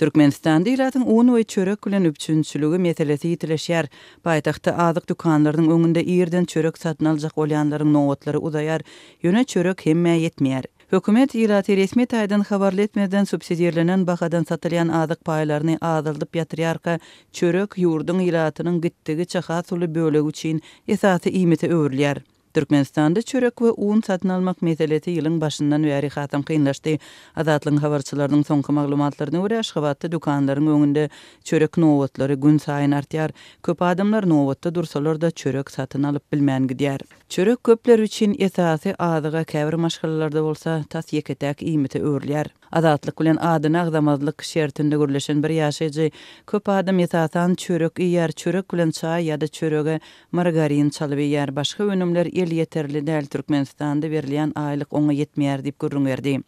Türkmenistanda ilatyň un we çörek bilen üpjünçiligi meselesi ýitileşýär. Paýtagtda azyk dükanlarynyň öňünde irden çörek satyn aljak bolýanlaryň nobatlary uzaýar, ýöne çörek hemmä ýetmeýär. Hökümet ilaty resmi taýdan habarly etmezden subsidirlenen bahadan satylýan azyk paýlaryny azaldyp ýatyrýarka, çörek ýurduň ilatynyň gitdigiçe has uly bölegi üçin esasy iýmite öwrülýär. Türkmenistanda çörek we un satyn almak meselesi ýylyň başyndan bäri hasam kynlaşdy. Azatlygyň habarçylarynyň soňky maglumatlaryna görä, Aşgabatda dükanlaryň öňünde çörek nobatlary günsaýyn artýar. Köp adamlar nobatda dursalar-da, çörek satyn alyp bilmän gidýär. Çörek köpler üçin esasy azyga, käbir maşgalalarda bolsa tas ýeke-täk iýmite öwrülýär. Azatlyk bilen adyny agzamazlyk şertinde gürleşen bir ýaşaýjy, Köp adam esasan çörek iýýär, çörek bilen çaý ýa-da çörege Margarin çalyp iýýär. Başga önümler elýeterli däl, Türkmenistanda berilýän aýlyk oňa ýetmeýär diýip gürrüň berdi.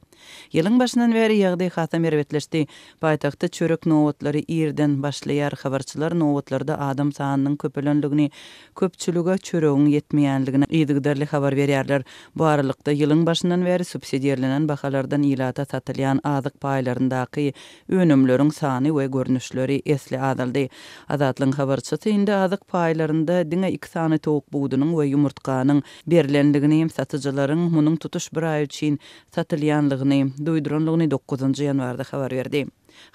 Ýylyň başyndan bäri ýagdaý hasam erbetleşdi. Paýtagtda çörek nobatlary irden başlaýar. Habarçylar nobatlarda adam sanynyň köpelendigini, köpçülige çöregiň ýetmeýändigini yzygiderli habar berýärler. Bu aralykda, ýylyň başyndan bäri subsidirlenen bahalardan ilata satylýan azyk paýlaryndaky Önümleriň sany we görnüşleri esli azaldy. Azatlygyň habarçysy indi azyk paýlarynda diňe iki sany towuk budunyň we ýumurtganyň berlendigini, satyjylaryň munuň tutuş bir aý üçin satylýanlygyny duýduranlygyny dokuzynjy ýanwarda habar berdi.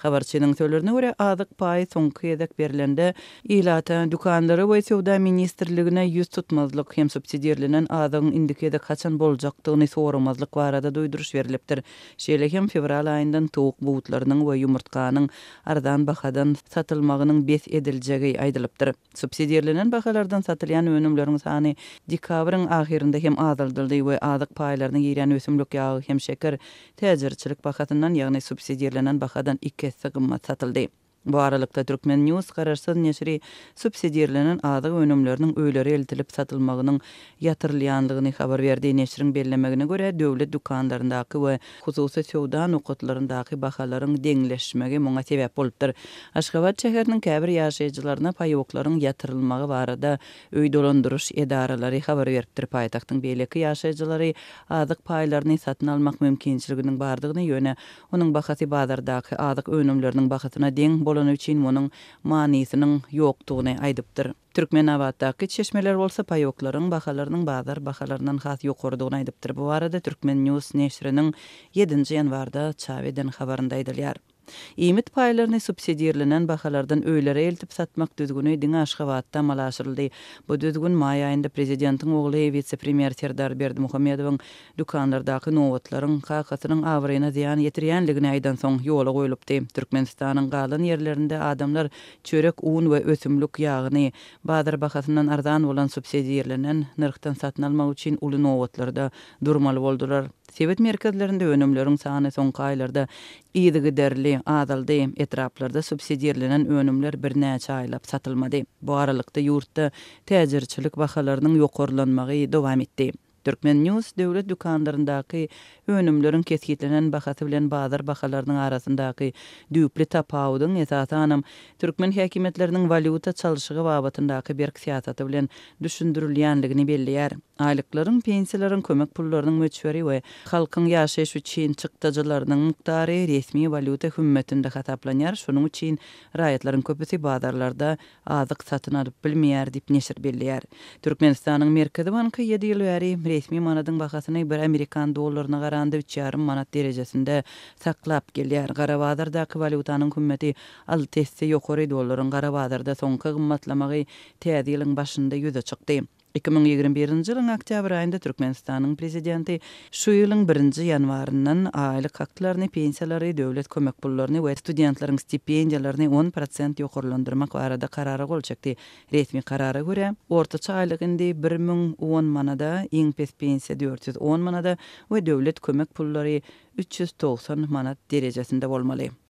Habarçynyň sözlerine görä, azyk paýy soňky gezek berlende, ilata, dükanlara we Söwda ministrligine ýüz tutmazlyk hem subsidirlenen azygyň indiki gezek haçan boljakdygyny soramazlyk barada duýduryş berlipdir. Şeýle hem fewral aýyndan towuk butlarynyň we ýumurtganyň arzan bahadan satylmagynyň bes ediljegi aýdylypdyr. Subsidirlenen bahalardan satylýan önümleriň sany dekabryň ahyrynda hem azaldyldy we azyk paýlaryna girýän ösümlik ýagy hem şeker täjirçilik bahasyndan, ýagny subsidirlenen bahadan iki esse gymmat satyldy. Bu aralykda, Turkmen. News garaşsyz neşiri subsidirlenen azyk önümleriniň öýlere eltilip satylmagynyň ýatyrylýandygyny habar berdi. Neşiriň bellemegine görä, döwlet dükanlaryndaky we hususy söwda nokatlaryndaky bahalaryň deňleşmegi muňa sebäp bolupdyr. Aşgabat şäheriniň käbir ýaşaýjylaryna paýoklaryň ýatyrylmagy barada öý dolandyryş edaralary habar beripdir. Paýtagtyň beýleki ýaşaýjylary azyk paýlaryny satyn almak mümkinçiliginiň bardygyny, ýöne Onuň bahasy bazardaky azyk önümleriniň bahasyna deň bolany üçin munuň manysynyň ýokdugyny aýdypdyr. Türkmenabatdaky çeşmeler bolsa paýoklaryň bahalarynyň bazar bahalaryndan has ýokarydygyny aýdypdyr. Bu barada Turkmen. News neşiriniň ýedinji ýanwarda çap eden habarynda aýdylýar. Iýmit paýlaryny subsidirlenen bahalardan öýlere eltip satmak düzgüni diňe Aşgabatda amala aşyryldy. Bu düzgün maý aýynda prezidentiň ogly, wise-premýer Serdar Berdimuhamedowyň dükanlardaky nobatlaryň kakasynyň abraýyna zyýan ýetirýänligini aýdansoň ýola goýlupdy. Türkmenistanyň galan ýerlerinde adamlar çörek, un we ösümlik ýagyny bazar bahasyndan arzan bolan subsidirlenen nyrhdan satyn almak üçin uly nobatlarda durmaly boldular. Sebit merkezlerinde önümleriň sany soňky aýlarda yzygiderli azaldy, etraplarda subsidirlenen önümler birnäçe aýlap satylmady. Bu aralykda ýurtda täjirçilik bahalarynyň ýokarlanmagy dowam etdi. Turkmen. News döwlet dükanlaryndaky önümleriň kesgitlenen bahasy bilen bazar bahalarynyň arasyndaky düýpli tapawudyň, esasanam, türkmen häkimiýetleriniň walýuta çalşygy babatyndaky berk syýasaty bilen düşündirilýänligini belleýär. Aýlyklaryň, pensiýalaryň, kömek pullarynyň möçberi we halkyň ýaşaýyş üçin çykdajylarynyň mukdary resmi walýuta hümmetinde hasaplanýar, şonuň üçin raýatlaryň köpüsi bazarlarda azyk satyn alyp bilmeýär diýip, neşir belleýär. Türkmenistanyň Merkezi banky ýedi ýyl bäri resmi manadyň bahasyny bir amerikan dollaryna garanda üç ýarym manat derejesinde saklap gelýär. Gara bazardaky walýutanyň hümmeti alty esse ýokary, dollaryň gara bazarda soňky gymmatlamagy täze ýylyň başynda ýüze çykdy. 2021-nji ýylyň oktýabr aýynda Türkmenistanyň Prezidenti şu ýylyň birinji ýanwaryndan aýlyk haklaryny, pensiýalary, döwlet kömek pullaryny we studentleriň stipendiýalaryny 10% ýokarlandyrmak barada karara gol çekdi. Resmi karara görä, ortaça aýlyk indi 1010 manada, iň pes pensiýa 410 manada we döwlet kömek pullary 390 manat derejesinde bolmaly.